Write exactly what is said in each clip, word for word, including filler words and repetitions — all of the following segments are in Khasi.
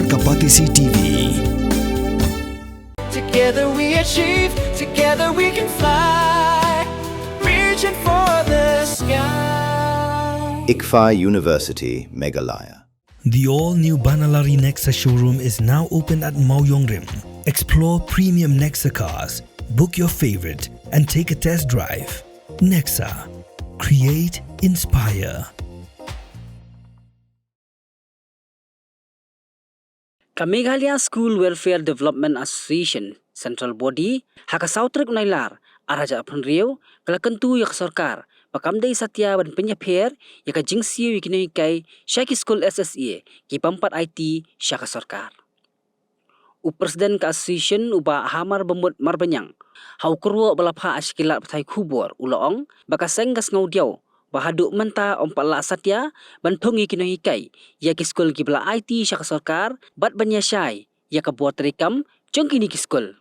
Ka Batesi T V. Together we achieve, together we can fly, reaching for the sky. ICFAI University, Meghalaya. The all-new Banalari Nexa showroom is now open at Mawjongrim. Explore premium Nexa cars, book your favorite, and take a test drive. Nexa. Create, inspire. Ka Meghalaya School Welfare Development Association, Central Body, ha ka saw tarik u Nailar, ar hajar arphew hynriew, ka la kyntu ïa ka sorkar ba kam dei satia ban pynïapher ïa ka jingsiew ïa ki nonghikai sha ki skul S S A, ki bym pat aiti sha ka sorkar. U President ka Association, u Bah Hamar Bamut Marbaniang, ha u kyrwoh ba la phah sha ki lad pathai khubor, u la ong ba ka seng ka sngewdiaw ba haduh mynta ym pat lah satia ban thung ïa ki nonghikai ïa ki skul kiba la aiti sha ka sorkar, bad ban ïashai ïa ka bor treikam jong kine ki skul,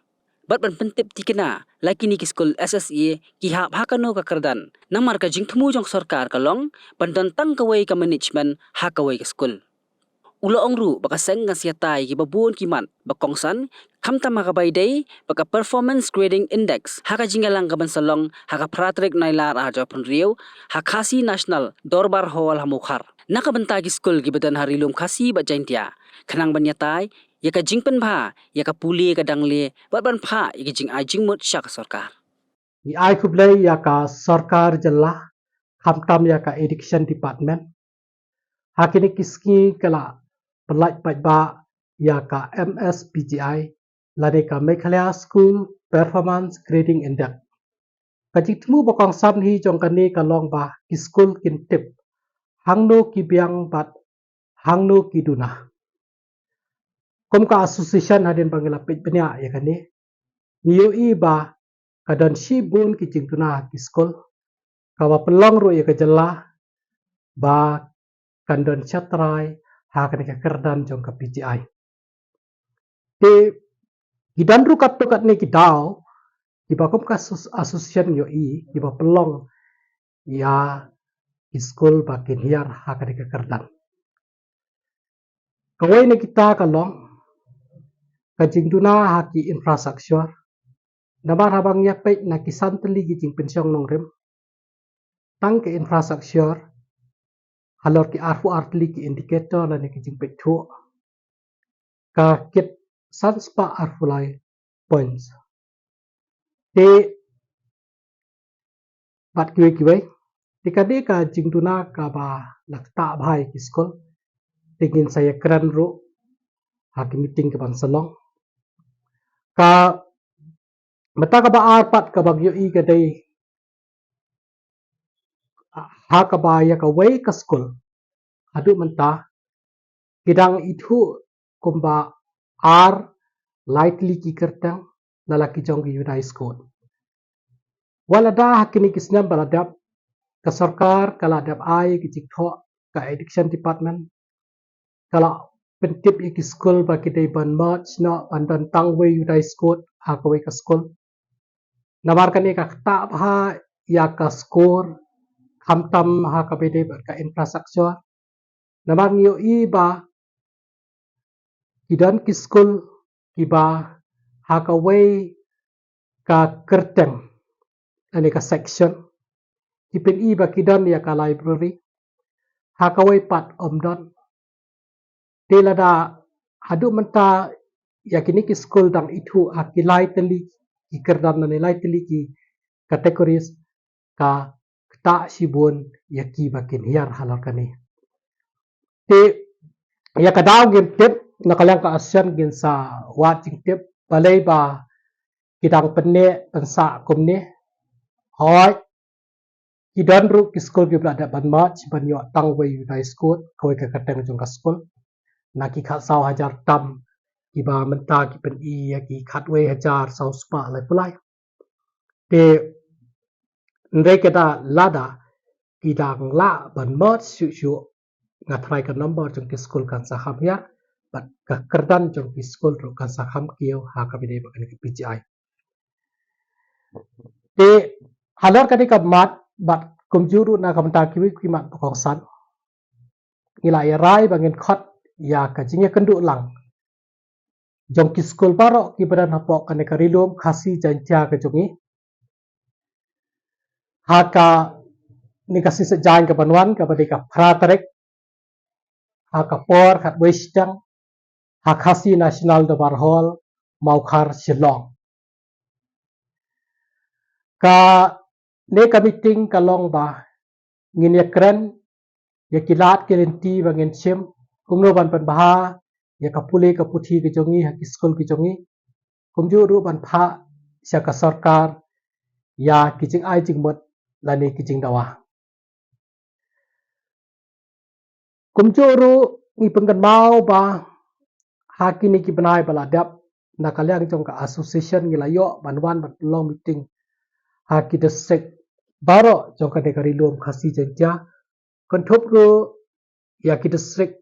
bad ban pyntip thikna la kine ki skul S S A ki hap ha kano ka kyrdan. Namar ka jingthmu jong ka sorkar ka long ban don tang kawei ka management ha kawei ka skul. U la ong ruh ba ka seng kan sa ïatai ïa kiba bun ki mat ba kongsan, khamtam ha kaba ïadei bad ka Performance Grading Index ha ka jingïalang kaban sa long ha ka phra tarik Nailar ar hajar arphew hynriew, ha Khasi National Dorbar Hall ha Mawkhar, na ka bynta ki skul kiba don ha Ri Lum Khasi bad Jaintia, khnang ban ïatai ïa ka jingpynbha ïa ka pule ka dangle, bad ban phah ïa ka jingai jingmut sha ka sorkar. Ngi ai khublei ïa ka sorkar jylla, khamtam ïa ka Education Department. Ha kine ki sngi ka la pyllait paidbah ïa ka M S P G I, lane ka Meghalaya School Performance Grading Index. Ka jingthmu ba kongsan hi jong kane ka long ba ki skul kin tip hangno ki biang bad hangno ki duna. Kum ka association, hadien ba ngi la peit bniah ïa kane, ngi ïohi ba ka don shibun ki jingduna ha ki skul, kaba pynlong ruh ïa ka jylla ba kan don shatrai ha kane ka kyrdan jong ka P G I. Te ki don ruh katto katne ki daw kiba kum ka asso-, association ïohi kiba pynlong ïa ki skul ba kin hiar ha kane ka kyrdan. Kawei na kita ka long ka jingduna ha ki infrastructure. Namar haba ngi ïa peit na ki san tylli ki jingpynshong nongrim, tang ki infrastructure halor ki arphew ar tylli ki indicator lane ki jingpeit thuh, ka kit san spah arphew lai points. Te bad kiwei kiwei, te ka dei ka jingduna kaba la ktah bha ïa ki skul. Te ngin sa ïakren ruh ha ki meeting kaban sa long. Ka mynta kaba ar pat kaba ngi ïohi ka dei ha kaba ïa kawei ka skul haduh mynta ki dang ithuh kumba ar, lai tylli ki kyrteng, la la ki jong ki Unicode. Wat lada ha kine ki snem ba la dep, ka sorkar ka la dep ai ki jingthoh, ka Education Department ka la pyntip ïa ki skul ba ki dei ban merge noh, ban don tang wei Unicode ha kawei ka skul. Namar kane ka ktah bha ïa ka score, khamtam ha kaba ïadei bad ka infrastructure. Namar ngi ïohi ba ki don ki skul kiba ha kawei ka kyrteng, lane ka section, ki pyni ba ki don ïa ka library, ha kawei pat ym don. Te lada haduh mynta ïa kine ki skul dang ithuh ha ki lai tylli ki kyrdan lane lai tylli ki categories, ka ktah shibun ïa ki ba kin hiar halor kane. Te ïa ka daw ngim tip, na ka liang ka association ngin sa wad jingtip, balei ba ki dang pynneh pynsah kumne. Hooid, ki don ruh ki skul kiba la dep ban merge ban ïoh tang wei Unicode, kawei ka kyrteng jong ka skul. Na ki khatsaw hajar tam, kiba mynta ki pyni ïa ki khatwei hajar saw spah laiphew lai. Te hynrei kata lada ki dang lah ban merge shuh shuh, nga tharai ka number jong ki skul kan sa kham hiar, bad ka kyrdan jong ki skul ruh kan sa kham kiew ha kaba ïadei bad kane ka P G I. Te halor kane ka mat, bad kumjuh ruh na ka bynta kiwei ki mat ba kongsan, ngi la ïa rai ba ngin khot ïa ka jingïakynduh lang jong ki skul baroh ki ba don hapoh kane ka Ri Lum Khasi Jaiñtia ka jong ngi. Ha kane ka sngi Saitjaiñ ka ban wan, ka ba dei ka phra tarik, ha ka por khatwei shiteng, ha Khasi National Dorbar Hall, Mawkhar, Shillong. Kane ka meeting ka long ba ngin ïakren ïa ki lad ki lynti ba ngin shim, kumno ban pynbha ïa ka pule ka puthi ka jong ngi ha ki skul ki jong ngi, kumjuh ruh ban phah sha ka sorkar ïa ki jingai jingmut lane ki jingdawa. Kumjuh ruh ngi pynkynmaw ba ha kine ki bnai ba la dep, na ka liang jong ka association ngi la ïoh ban wan ban long meeting ha ki district baroh jong kane ka Ri Lum Khasi Jaiñtia, kynthup ruh ïa ki district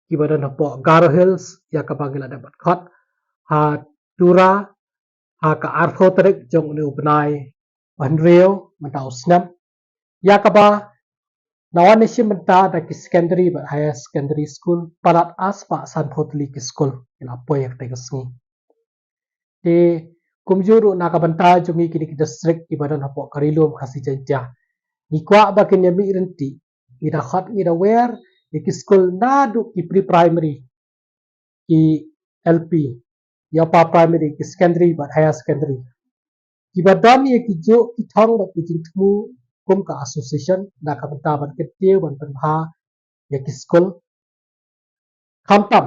ki ba don hapoh Garo Hills, ïa kaba ngi la dep ban khot ha Tura ha ka arphew tarik jong une u bnai ba hynriew mynta u snem, ïa kaba na wan ne shim bynta da ki secondary bad higher secondary school, palat ar spah sanphew tylli ki skul ki la poi ha kata ka sngi. Te kumjuh ruh na ka bynta jong ngi kine ki district ki ba don hapoh ka Ri Lum Khasi Jaiñtia, ngi kwah ba kin ïa mih ryntih, ngi da khot ngi da wer ïa ki skul naduh ki pre primary, ki L P, ïa upper primary, ki secondary bad higher secondary, ki ba don ïa ki juk ki thong bad ki jingthmu kum ka association na ka bynta ban kyntiew ban pynbha ïa ki skul. Khamtam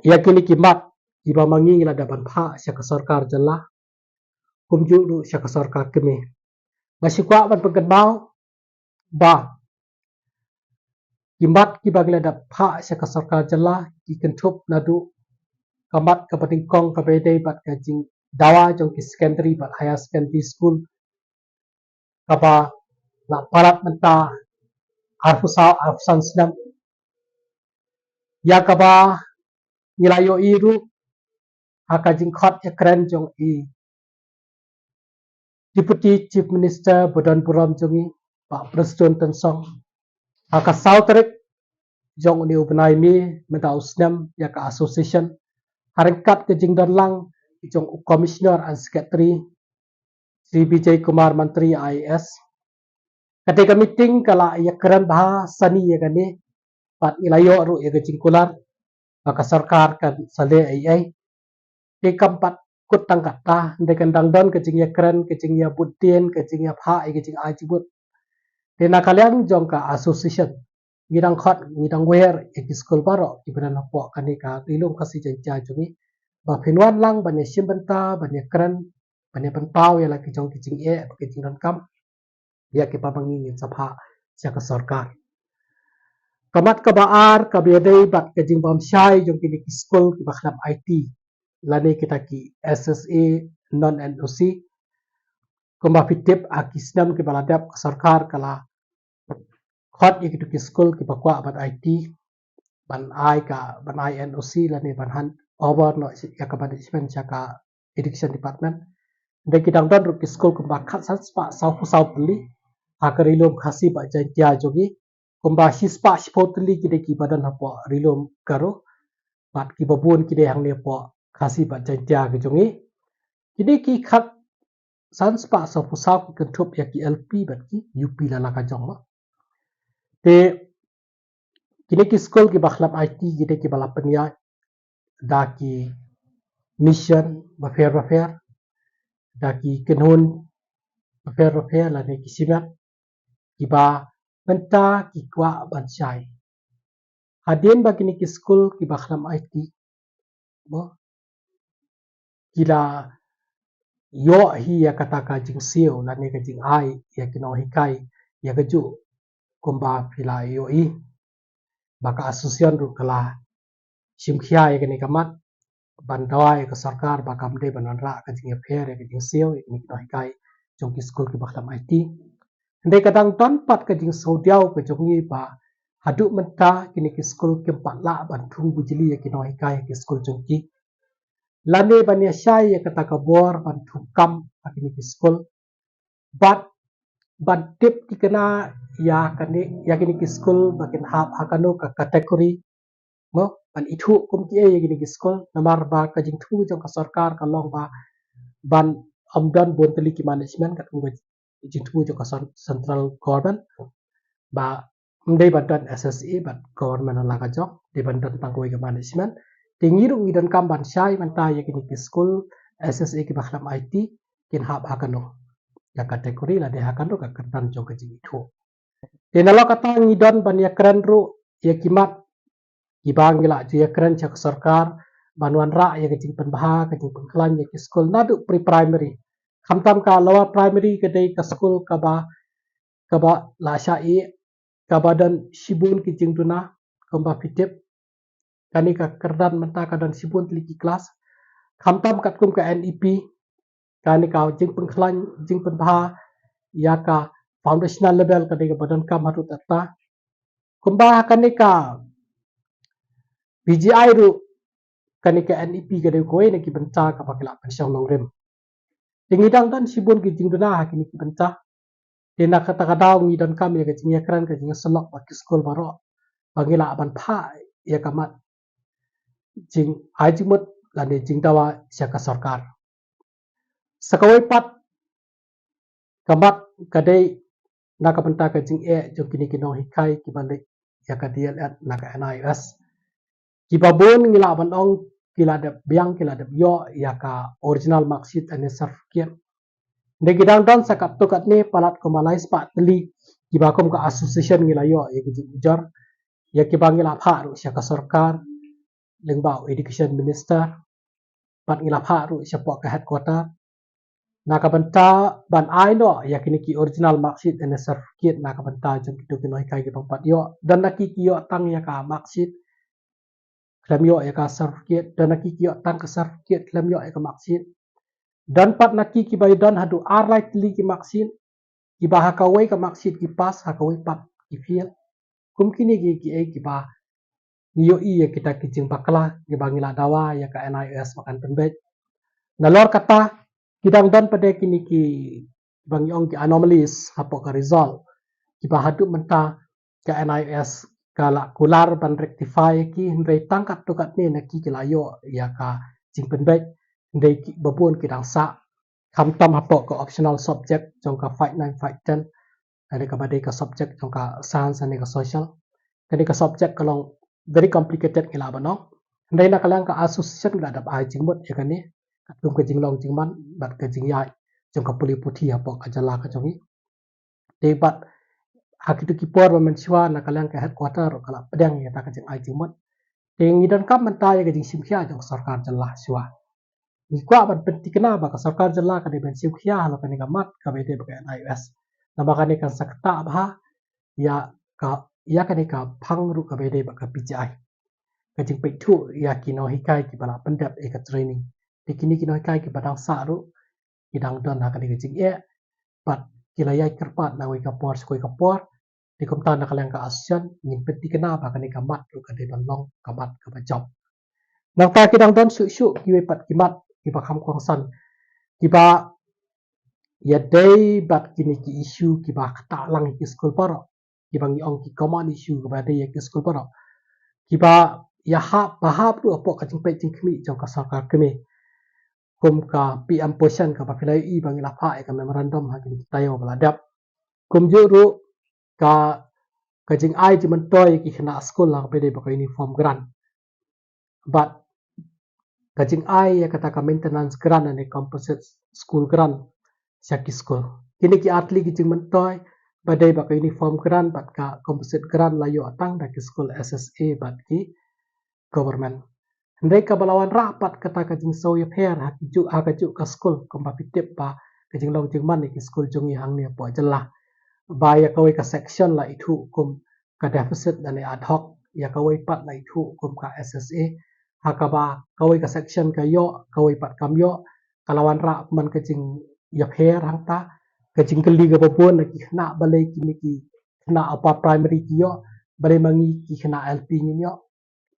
ïa kine ki mat ki ba ma ngi ngi la dep ban phah sha ka sorkar jylla, kumjuh ruh sha ka sorkar kmie. Nga sngewkwah ban pynkynmaw ba ki mat ki ba ngi la dep phah sha ka sorkar jylla ki kynthup naduh ka mat ka ba nyngkong ka ba dei bad ka jingdawa jong ki secondary bad higher secondary school, kaba la palat mynta arphew saw arphew san snem, ïa kaba ngi la ïohi ruh ha ka jingkhot ïakren jong i Deputy Chief Minister ba don burom jong ngi, Bah Prestone Tynsong, ha ka saw tarik jong une u bnai May mynta u snem ïa ka association, ha ryngkat ka jingdon lang jong u Commissioner and Secretary, Shri Vijay Kumar Mantri I A S. Kata ka meeting ka la ïakren bha sani ïa kane, bad ngi la ïoh ruh ïa ka jingkular ba ka sorkar kan sa leh ei ei. Te kam pat kut tang kata, hynrei kan dang don ka jingïakren, ka jingïabuddien, ka jingïaphah ïa ka jingai jingmut. Te na ka liang jong ka association ngi dang khot, ngi dang wer ïa ki skul baroh ki ba don hapoh kane ka Ri Lum Khasi Jaiñtia jong ngi, ba phin wan lang ban ïashim bynta, ban ïakren, ban ïapynpaw ïa la ki jong ki jingeh bad ki jingdonkam ïa ki ba ma ngi ngin sa phah sha ka sorkar. Ka mat kaba ar ka ba ïadei bad ka jingbym shai jong kine ki skul ki ba khlem aiti, lane kita ki S S A non N O C. Kumba phi tip, ha ki snem ki ba la dep ka sorkar ka la khot ïa kitu ki skul ki ba kwah ban aiti, ban ai ka, ban ai N O C lane ban hand over noh ïa ka management sha ka Education Department. Hynrei ki dang don ruh ki skul kumba khatsan spah sawphew saw tylli ha ka Ri Lum Khasi bad Jaiñtia jong ngi, kumba shispah shiphew tylli ki dei ki ba don hapoh Ri Lum Garo, bad ki ba bun ki dei hangne hapoh Khasi bad Jaiñtia ka jong ngi. Ki dei ki khatsan spah sawphew saw ki kynthup ïa ki L P bad ki U P la la ka jong ma. Te kine ki skul ki ba khlem aiti ki dei ki ba la pynïaid da ki mission bapher bapher, da ki kynhun bapher bapher lane ki shimet, ki ba mynta ki kwah ban shai. Hadien ba kine ki skul ki ba khlem aiti, mo, ki la ïoh hi ïa kata ka jingsiew lane ka jingai ïa ki nonghikai, ïa kajuh kumba phi la ïohi ba ka association ruh ka la shim khia ïa kane ka mat ban dawa ïa ka sorkar ba kam dei ban wanrah ka jingïapher ïa ka jingsiew ïa kine ki nonghikai jong ki skul ki ba khlem aiti. Hynrei ka dang don pat ka jingsngewdiaw ka jong ngi ba haduh mynta kine ki skul kim pat lah ban thung bujli ïa ki nonghikai ha ki skul jong ki, lane ban ïashai ïa kata ka bor ban thung kam ha kine ki skul, bad ban tip thikna ïa kane, ïa kine ki skul ba kin hap ha kano ka category, mo, ban ithuh kum kiei ïa kine ki skul, namar ba ka jingthmu jong ka sorkar ka long ba ban ym don bun tylli ki management katkum ka jingthmu jong ka cen-, central government, ba ym dei ban don S S A bad government na la ka jong, dei ban don tang kawei ka management. Te ngi ruh ngi donkam ban shai mynta ïa kine ki skul S S A kiba khlem aiti kin hap ha kano ka category lane ha kano ka kyrdan jong ka jingithuh. Te nalor kata ngi don ban ïakren ruh ïa ki mat kiba ngi la ju ïakren sha ka sorkar ban wanrah ïa ka jingpynbha, ka jingpynkhlaiñ ïa ki skul naduh pre-primary. Khamtam ka lower primary ka dei ka skul kaba, kaba la shah ïeh, kaba don shibun ki jingduna, kumba phi tip. Kane ka kyrdan mynta ka don shibun tylli ki klas. Khamtam katkum ka N E P, kane ka jingpynkhlaiñ, jingpynbha ïa ka foundational level ka dei kaba donkam haduh katta. Kumba ha kane ka P G I ruh, kane ka N E P ka dei kawei na ki bynta kaba ki la pynshong nongrim. Te ngi dang don shibun ki jingduna ha kine ki bynta. Te na kata ka daw ngi donkam ïa ka jingïakren, ka jingïasyllok bad ki skul baroh ba ngi lah ban phah ïa ka mat jingai jingmut lane jingdawa sha ka sorkar. Sa kawei pat ka mat ka dei na ka bynta ka jingeh jong kine ki nonghikai kiba leit ïa ka D L Ed na ka N I O S. Kiba bun ngi lah ban ong ki la dep biang, ki la dep ïoh ïa ka original marksheet lane certificate. Hynrei ki dang don sa katto katne palat kumba lai spah tylli kiba kum ka association ngi la ïoh ïa ki jingujor, ïa kiba ngi la phah ruh sha ka sorkar lyngba u education minister, bad ngi la phah ruh shapoh ka headquarter na ka bynta ban ai noh ïa kine ki original marksheet lane certificate na ka bynta jong kito ki nonghikai kiba ym pat ïoh. Don na ki ki ïoh tang ïa ka marksheet, khlem ïoh ïa ka certificate. Don na ki ki ïoh tang ka certificate, khlem ïoh ïa ka marksheet. Don pat na ki kiba ïoh don haduh ar lai tylli ki marksheet, kiba ha kawei ka marksheet ki pass, ha kawei pat ki fail. Kum kine ki, kiei kiba ngi ïohi ïa kita ki jingbakla kiba ngi la dawa ïa ka N I O S ba kan pynbeit. Nalor kata ki dang don pat de kine ki, kiba ngi ong ki anomalies hapoh ka result, kiba haduh mynta ka N I O S ka la kular ban rectify ïa ki, hynrei tang katto katne na ki ki la ïoh ïa ka jingpynbeit, hynrei kiba bun ki dang sah. Khamtam hapoh ka optional subject jong ka five nine five ten, lane kaba dei ka subject jong ka science lane ka social. Kane ka subject ka long very complicated ngi lah ban ong. Hynrei na ka liang ka association ngi la dep ai jingmut ïa kane katkum ka jinglong jingman bad ka jingïaid jong ka pule puthi hapoh ka jylla ka jong ngi. Te bad ha kito ki por ba mynshuwa na ka liang ka headquarter ruh ka la pdiang ïa kata ka jingai jingmut. Te ngi donkam mynta ïa ka jingshim khia jong ka sorkar jylla shuwa. Ngi kwah ban pynthikna ba ka sorkar jylla ka dei ban shim khia halor kane ka mat kaba ïadei bad ka N I O S. Namar kane kan sa ktah bha ïa ka, ïa kane ka phang ruh kaba ïadei bad ka P G I, ka jingpeit thuh ïa ki nonghikai kiba la pyndep ïa ka training. Te kine ki nonghikai kiba dang sah ruh ki dang don ha kane ka jingeh bad ki la ïai kyrpad na kawei ka por sha kawei ka por. Te kumta na ka liang ka association ngin pynthikna ba kane ka mat ruh ka dei ban long ka mat kaba jop. Nangta ki dang don shuh shuh kiwei pat ki mat kiba kham kongsan, kiba ïadei bad kine ki issue kiba ktah lang ïa ki skul baroh, kiba ngi ong ki common issue kiba dei ïa ki skul baroh, kiba ïahap, ba hap ruh hapoh ka jingpeit jingkhmih jong ka sorkar kmie, kum ka P M Poshan kaba phi la ïohi ba ngi la phah ïa ka memorandum ha kine ki taïew ba la dep. Kumjuh ruh ka, ka jingai jingmyntoi ïa ki khynnah skul ha kaba ïadei bad ka uniform grant, bad ka jingai ïa kata ka maintenance grant lane composite school grant sha ki skul. Kine ki artylli ki jingmyntoi ba dei bad ka uniform grant bad ka composite grant la ïoh tang da ki skul S S A bad ki government. Hynrei kaba la wanrah pat kata ka jingsngew ïapher ha ki juh, ha kajuh ka skul, kumba phi tip ba ka jinglong jingman ïa ki skul jong ngi hangne hapoh jylla, ba ïa kawei ka section la ithuh kum ka deficit lane ad hoc, ïa kawei pat la ithuh kum ka S S A. Ha kaba kawei ka section ka ïoh, kawei pat kam ïoh, ka la wanrah man ka jingïapher hangta, ka jingkylli kaba bun na ki khynnah, balei kine ki khynnah upper primary ki ïoh, balei ma ngi ki khynnah L P ngim ïoh.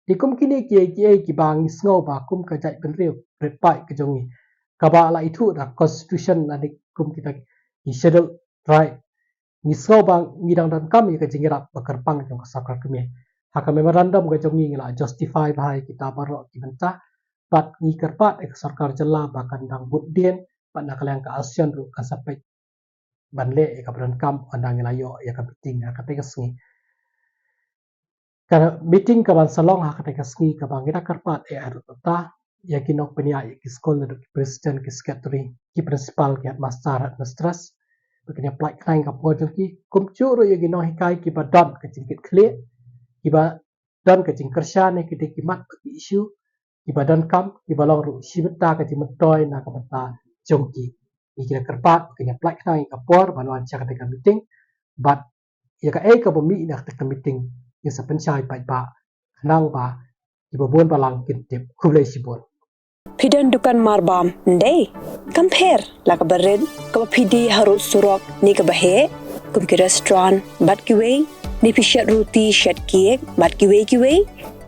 Te kum kine kiei kiei kiba ngi sngew ba kum ka jaitbynriew rit paid ka jong ngi, kaba la ithuh da constitution lane kum kita ki scheduled tribe, ngi sngew ba ngi dang donkam ïa ka jingïarap ba kyrpang jong ka sorkar kmie. Ha ka memorandum ka jong ngi ngi la justify bha ïa kita baroh ki bynta bad ngi kyrpad ïa ka sorkar jylla ba kan dang bud dien bad na ka liang ka ASEAN ruh kan sa peit ban leh ïa kaba donkam ynda ngi la ïoh ïa ka meeting ha katei ka sngi. Ka meeting kaban sa long ha katei ka sngi kaba ngi da kyrpad ïa ruh ta ïa ki nongpynïaid ïa ki skul naduh ki president, ki secretary, ki principal, ki headmaster, headmistress, ba kin ïa pyllait khnang ïa ka por jong ki, kumjuh ruh ïa ki nonghikai kiba don ka jingkitkhlieh, kiba don ka jingkyrshan ïa ki dei ki mat bad ki issue kiba donkam, kiba long ruh shi bynta ka jingmyntoi na ka bynta jong ki. Ngi ki da kyrpad ba kin ïa pyllait khnang ïa ka por ban wan sha katei ka meeting bad ïa kaei kaba mih na katei ka meeting ngin sa pynshai paidbah khnang ba kiba bun balang kin tip. Khublei shibun. Phi don dukan marbam, ym dei? Kam pher la kaba rit, kaba phi die harud surok ne kaba heh, kum ki restaurant bad kiwei, ne phi shet ruti, shet cake bad kiwei kiwei,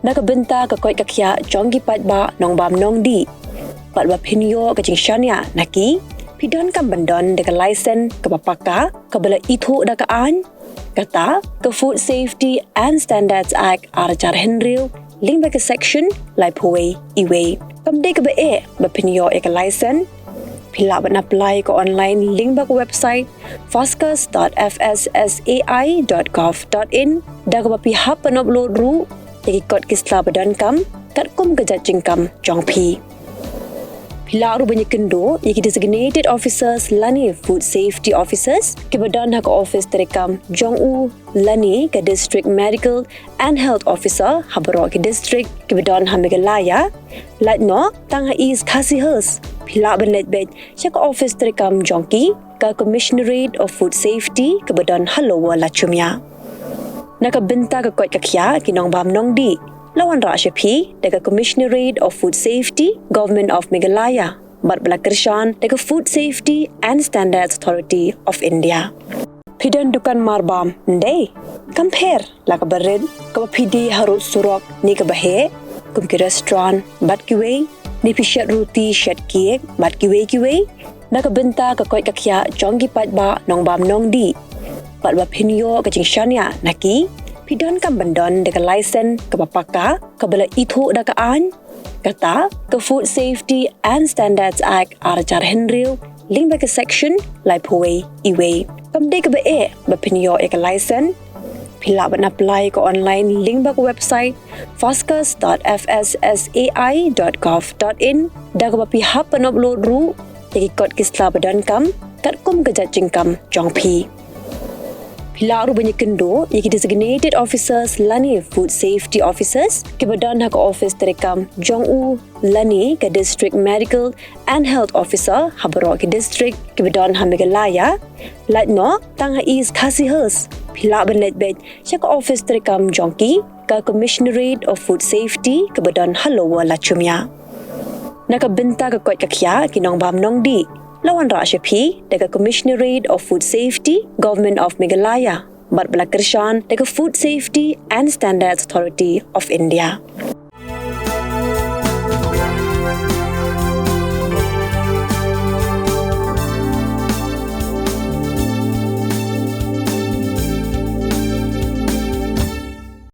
na ka bynta ka koit ka khiah jong ki paidbah nongbam nongdih, bad ba phin ïoh ka jingshaniah na ki, phi donkam ban don da ka license kaba paka, kaba la ithuh da ka aiñ, kata ka Food Safety and Standards Act ar hajar hynriew, lyngba ka section laiphew wei E wei. Kam dei kaba eh ba phin ïoh ïa ka license. Phi lah ban apply ka online lyngba ka website foscas dot F S S A I dot gov dot in, da kaba phi hap ban upload ruh ïa ki kot ki sla ba donkam katkum ka jait jingkam jong phi. Phi lah ruh ban ïakynduh ïa ki designated officers lane food safety officers kiba don ha ka office treikam jong u lane ka district medical and health officer ha baroh ki district kiba don ha Meghalaya. Lait noh tang ha East Khasi Hills, phi lah ban leit beit sha ka office treikam jong ki, ka Commissionerate of Food Safety kaba don ha Lower Lachumia. Na ka bynta ka koit ka khiah ki nongbam nongdih, la wanrah sha phi da ka Commissionerate of Food Safety, Government of Meghalaya, bad ba la kyrshan da ka Food Safety and Standards Authority of India. Phi don dukan marbam, ym dei? Kam pher la kaba rit, kaba phi die harud surok ne kaba heh, kum ki restaurant bad kiwei, ne phi shet ruti, shet cake bad kiwei kiwei, na ka bynta ka koit ka khiah jong ki paidbah nongbam nongdih, bad ba phin ïoh ka jingshaniah na ki, phi donkam ban don da ka license kaba paka, kaba la ithuh da ka aiñ, kata ka Food Safety and Standards Act ar hajar hynriew, lyngba ka section laiphew wei E wei. Kam dei kaba eh ba phin ïoh ïa ka license. Phi lah ban apply ka online lyngba ka website foscas dot F S S A I dot gov dot in, da kaba phi hap ban upload ruh ïa ki kot ki sla ba donkam katkum ka jait jingkam jong phi. Phi lah ruh ban ïakynduh ïa ki designated officers lane food safety officers kiba don ha ka office treikam jong u lane ka district medical and health officer ha baroh ki district kiba don ha Meghalaya. Lait noh tang ha East Khasi Hills, phi lah ban leit beit sha ka office treikam jong ki, ka Commissionerate of Food Safety kaba don ha Lower Lachumia. Na ka bynta ka koit ka khiah ki nongbam nongdih, la wanrah sha phi da ka Commissionerate of Food Safety, Government of Meghalaya, bad ba la kyrshan da ka Food Safety and Standards Authority of India.